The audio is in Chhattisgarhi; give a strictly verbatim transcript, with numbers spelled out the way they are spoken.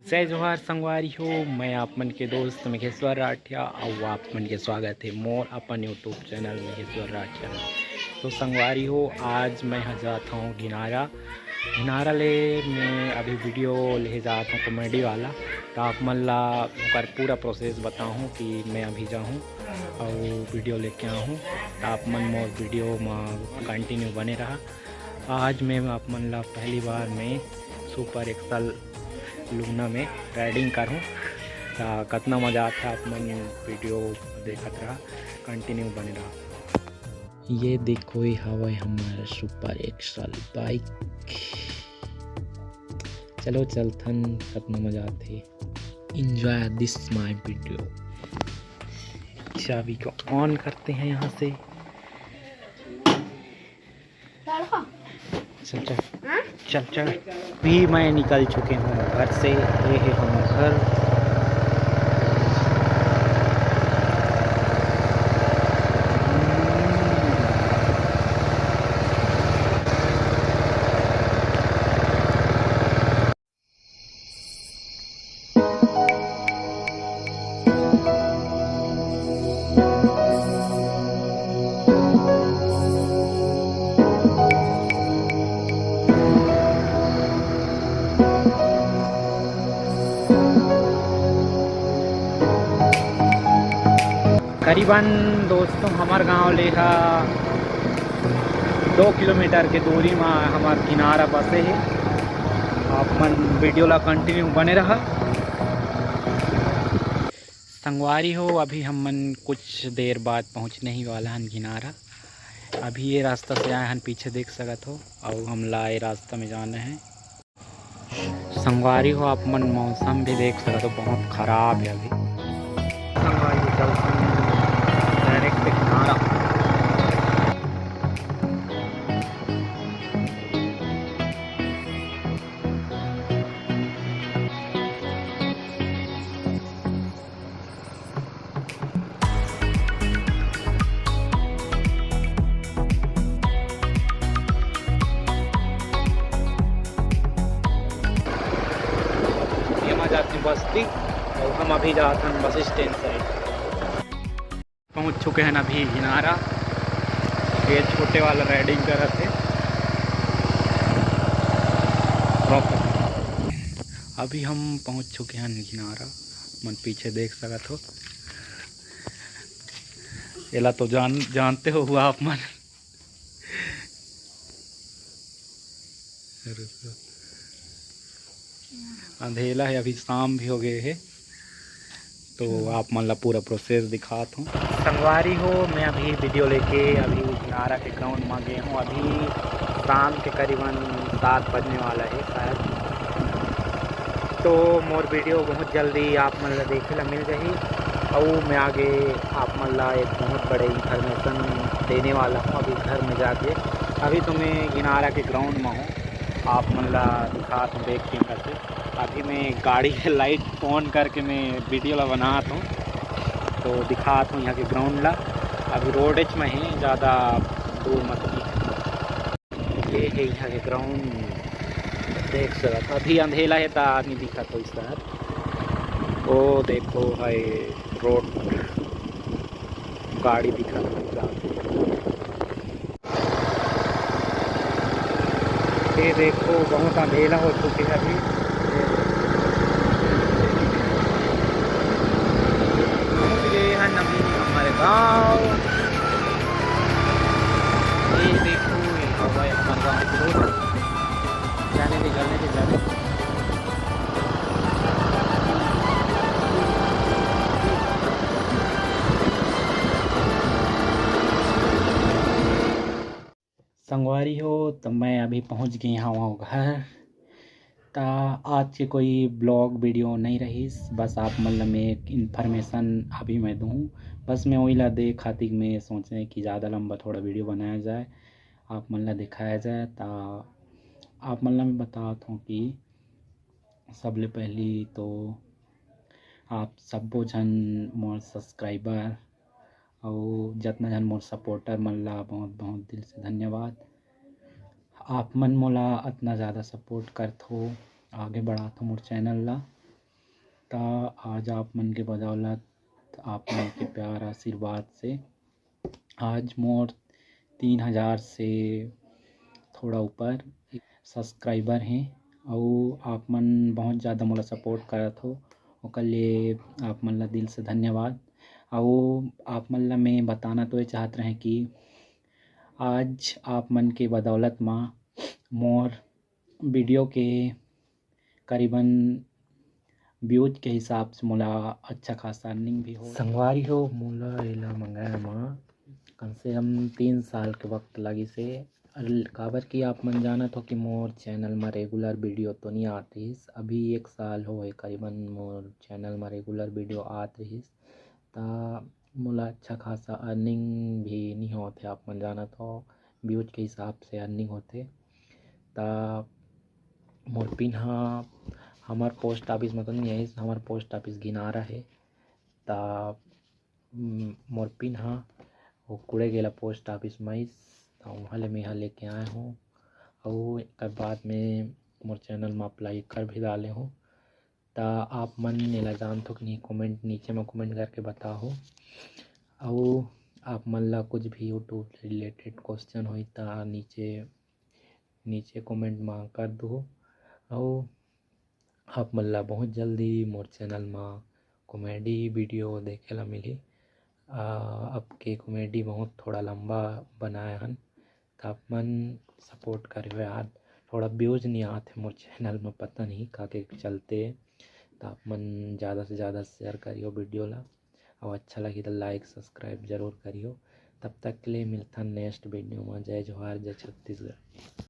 जय जोहार संगवारी हो, मैं आप मन के दोस्त महेश्वर राठिया, अउ आप मन के स्वागत हे मोर अपन YouTube चैनल महेश्वर राठिया में। तो संगवारी हो, आज मैं ह जात हूँ घिनारा। घिनारा ले मैं अभी वीडियो ले जात हूँ कॉमेडी वाला, तो आप मन ला ओकर पूरा प्रोसेस बताहूँ कि मैं अभी जाहूँ अउ वीडियो लेके आहूँ। तो आप मन मोर वीडियो में कंटिन्यू बने रहा। आज मैं आप मन ला पहली बार मैं सुपर एक्सल लूना में राइडिंग करहूँ। त कतना मजा आथे, आप मन वीडियो देखत रहा, कंटिन्यू बने रहा। ये देखो, ये हवय हमर सुपर एक्सल बाइक। चलो चलथन, कतना मजा आथे। Enjoy this my video। चाबी को ऑन करते हैं यहाँ से। चल चल, चल चल। अभी मैं निकल चुके हूँ घर से। ये है हमारा घर। करीबन दोस्तों, हमर गांव ले हा दो किलोमीटर के दूरी मा हमर किनारा बसे हे। आप मन वीडियो ला कंटिन्यू बने रहा। संगवारी हो, अभी हमन कुछ देर बाद पहुंचने ही वाला हन किनारा। अभी ये रास्ता से आए हन, पीछे देख सकत हो, अउ हमला ये रास्ता में जाना है। संगवारी हो, आप मन मौसम भी देख सकत हो, बहुत खराब है अभी। संगवारी हो, चलथन डायरेक्ट किनारा। ये मा जाथे बस्ती, अउ हम अभी जात हन बस स्टैंड साइड। पहुंच चुके हैं अभी किनारा। ये छोटे वाला राइडिंग करत हे। अभी हम पहुंच चुके हैं किनारा, मन पीछे देख सकत हो। एला तो जान जानते हो हुआ आप मन। अंधेला है, अभी शाम भी हो गए है, तो आप मन ला पूरा प्रोसेस दिखात हूँ। संगवारी हो, मैं अभी वीडियो लेके अभी किनारा के ग्राउंड में गए हूँ। अभी शाम के करीबन सात बजने वाला है शायद। तो मोर वीडियो बहुत जल्दी आप मन ला देखे ला मिल जाही, अउ मैं आगे आप मन ला एक बहुत बड़े इन्फॉर्मेशन देने वाला हूँ अभी घर में जाके। अभी तो मैं किनारा के ग्राउंड में हूँ, आप मन ला दिखात हूँ देख के करके। अभी मैं गाड़ी के लाइट ऑन करके मैं वीडियो ला बनात हूँ, तो दिखात हूँ यहाँ के ग्राउंड ला। अभी रोडेच में ही, ज़्यादा दूर मत नहीं। ये है यहाँ के ग्राउंड, देख सकत। अभी अंधेला है, ता नहीं दिखत हो इस तरह। ओ देखो है रोड, गाड़ी दिखत हो इस तरह। ये देखो, बहुत अंधेला हो चुके हैं अभी। पहुंच गए हैं अभी हमारे गांव। ये देखो, ये हवा है हमारे गांव की रोड। जाने दे, जाने दे, जाने दे। संगवारी हो, तो मैं अभी पहुंच गई हूँ घर। ता आज के कोई ब्लॉग वीडियो नहीं रहीस, बस आप मन ल मैं एक इन्फॉर्मेशन अभी मैं दूँ। बस मैं वही ला दे खातिर मैं सोचे कि ज़्यादा लंबा थोड़ा वीडियो बनाया जाए, आप मन ला दिखाया जाए। ता आप मन ला मैं बतात हूँ कि सबले पहली तो आप सब्बो झन मोर सब्सक्राइबर अउ जतना झन मोर सपोर्टर मन ला बहुत बहुत दिल से धन्यवाद। आप मन मोला अतना ज़्यादा सपोर्ट करथो, आगे बढ़ाथो मोर चैनल ला। त आज आप मन के बदौलत, आप मन के प्यार आशीर्वाद से आज मोर तीन हजार से थोड़ा ऊपर subscriber हे, अउ आप मन बहुत ज़्यादा मोला support करत हो, ओकर लिए आप मन ला दिल से धन्यवाद। अउ आप मन ला मैं बताना तो ये चाहत रहें कि आज आप मन के बदौलत म मोर video के करीबन views के हिसाब से मोला अच्छा खासा earning भी हो। संगवारी हो, मोला एला मंगाए म कम से कम तीन साल के वक्त लगिस हे। अल-, काबर कि आप मन जानत हो कि मोर channel म regular video तो नइ आत रिहिस। अभी एक साल होए करीबन मोर channel म regular video आत रिहिस, त मोला अच्छा खासा earning भी नइ होत हे। आप मन जानत हो, views के हिसाब से earning होथे। त मोर pin ह हमर post office म तो नइ आइस, हमर post office गिनारा हे। त, उम, मोर pin ह वो कुड़े गेला post office म आइस, त उहाँ ले मेंहा लेके आए हों। अउ एकर बाद में मोर channel म apply कर भी डाले हों। त आप मन एला जानथो कि नहीं, comment नीचे म comment करके बताओ। अउ आप मन ला कुछ भी YouTube से related question होही त नीचे, नीचे comment म कर दो। अउ आप मन ला बहुत जल्दी मोर channel म comedy video देखे ला मिलही। आ, अब के comedy बहुत थोड़ा लंबा बनाए हन, त आप मन support करियो यार। थोड़ा views नइ आत हे मोर channel म, पता नहीं का के चलते, त आप मन ज़्यादा से ज़्यादा share करियो video ला, अउ अच्छा लगही त like subscribe जरूर करियो। तब तक के लिए मिलथन next video म। जय जोहार, जय छत्तीसगढ़।